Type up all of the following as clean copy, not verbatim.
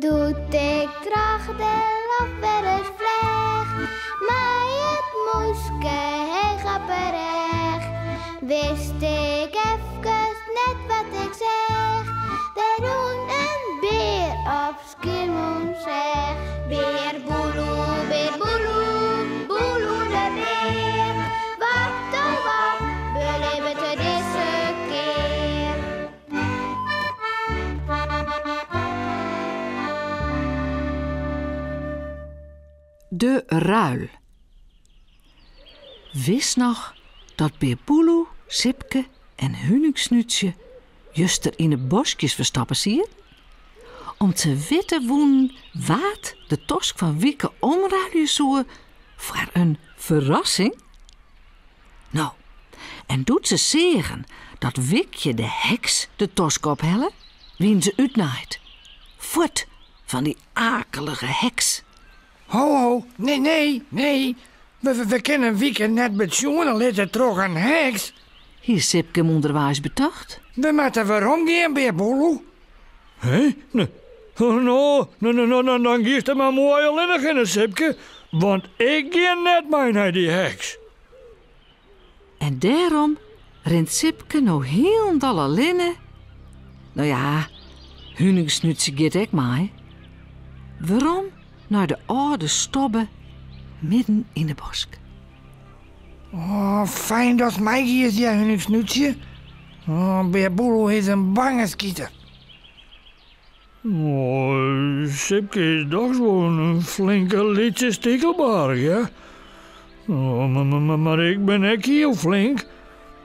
Doe't ik troch de loft wer ris fleach, mei it mûske heech op 'e rêch, wist ik efkes net wat ik seach. Der rûn in bear op Skiermûntseach. Bear Boeloe, bear Boeloe, Boeloe de bear. Wat oh wat belibbet er dizze kear? De ruil. Witst noch dat Bear Boeloe, Sipke en Huningsnútsje juster yn 'e boskjes ferstoppe sieten? Om't se witte woenen wa't de tosk fan Wieke omruilje soe foar in ferrassing? No, en doe't se seagen dat Wikje de heks de tosk ophelle, wienen se útnaaid. Fuort fan dy akelige heks. Ho, ho, nee, nee, nee. We, we kinne Wieke net betsjoene litte troch in heks. Hie Sipke him ûnderweis betocht. We moatte weromgean, Bear Boeloe. Hé? No, no, no, no, dan giest der mar moai allinnich hinne, Sipke. Want ik gean net mei nei dy heks. En dêrom rint Sipke no hielendal allinne, no ja, Huningsnútsje giet ek mei, werom nei de âlde stobbe midden yn de bosk. Oh, fijn datst meigiest, ja, Huningsnútsje. Oh, Bear Boeloe is in bange skiter. Oh, Sipke is dochs wol in flinke lytse stikelbaarch, ja. Oh, mar ik bin ek hiel flink.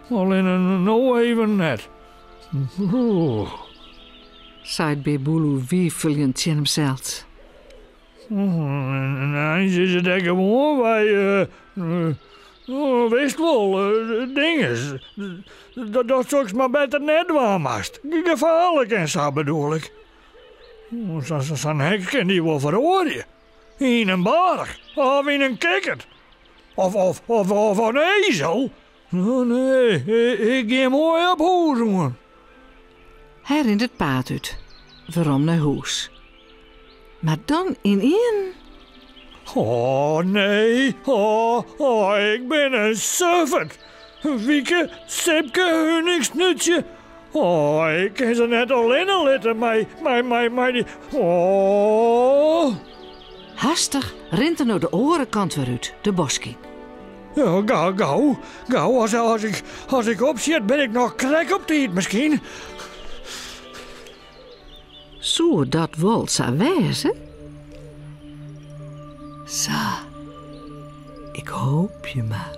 Allinne no even net. Oeh. Seit Bear Boeloe wifeljend tsjin himsels. En eins is it ek gewoanwei, witst wol, dinges. Dat soks mar better net dwaan moatst. Gefaarlik en sa bedoel ik. Sa'n heks kin dy wol feroarje. Yn in baarch of yn in kikkert. Of, of, of, of in ezel. Nee, ik gean moai op hûs oan. Hy rint it paad út, werom nei hûs. Mar dan ynienen. Oh nee, oh, oh, ik bin in suffert. Wieke, Sipke, Huningsnútsje. Oh, ik kin se net allinne litte mei, mei, mei, mei dy. Oh. Hastich rint er no de oare kant wer út, de bosk yn. Ja, gau, gau, gau. As, as, ik, as ik opsjit, bin ik noch krekt op tiid miskien. Soe dat wol sa wêze? Sa, ik hoopje mar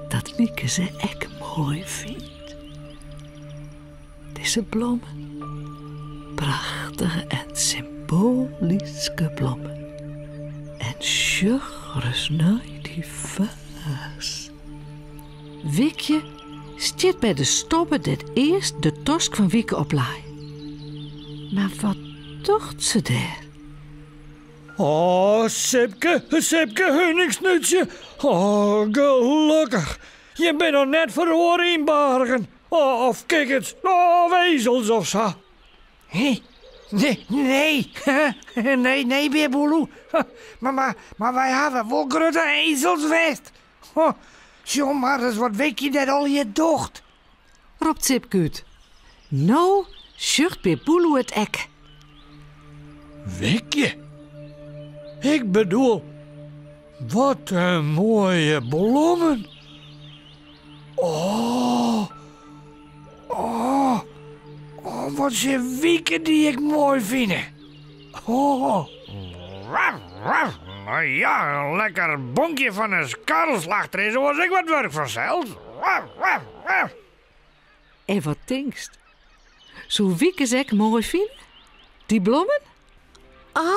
dat Wieke se ek moai fynt. Dizze blommen, prachtige en symboalyske blommen. En sjoch ris nei dy faas. Wikje stiet by de stobbe dêr't earst de tosk fan Wieke op lei. Mar wat docht se dêr? Oh, Sipke, Sipke Huningsnútsje. Oh, gelokkich. Jim binne noch net feroare yn bargen. Oh, of kikkerts, of ezels of sa. Hé? Nee, nee, nee, nee, Bear Boeloe. Mar, mar, mar wy hawwe wol grutte ezels west. Ho, sjoch mar ris wat Wikje dêr allegear docht. Ropt Sipke út. No sjocht Bear Boeloe it ek. Wikje? Ik bedoel, wat in moaie blommen. Oh, oh, oh, wat sil Wieke dy ek moai fine. Oh. Waf, waf. No ja, in lekker bonkje fan in skarrelslachter is oars ek wat wurk fansels. Waf, waf, waf. En wat tinkst? Soe Wieke se ek moai fine? Dy blommen? Ah!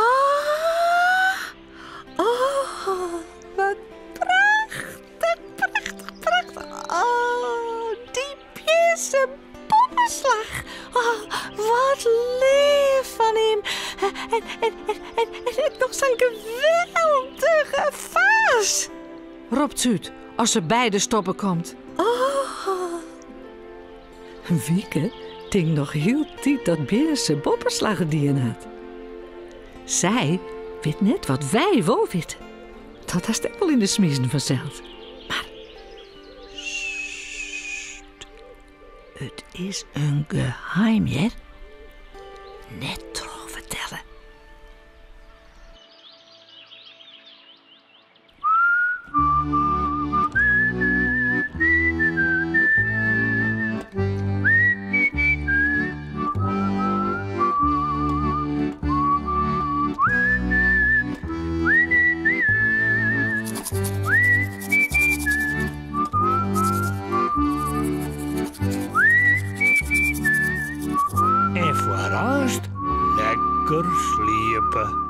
Oh, wat prachtich, prachtich, prachtich. Oh, dy Bjinse Boppeslach. Oh, wat leaf fan him. En, en, en, en, en ek noch sa'n geweldige faas. Ropt se út as se by de stobbe komt. Oh. Wieke tinkt noch hieltyd dat Bjinse Boppeslach it dien hat. Sy wit net wat wy wol witte. Dat hast ek wol yn de smizen fansels. Mar sst, it is in geheim, hear. Net trochfertelle. En foar aanst lekker sliepe.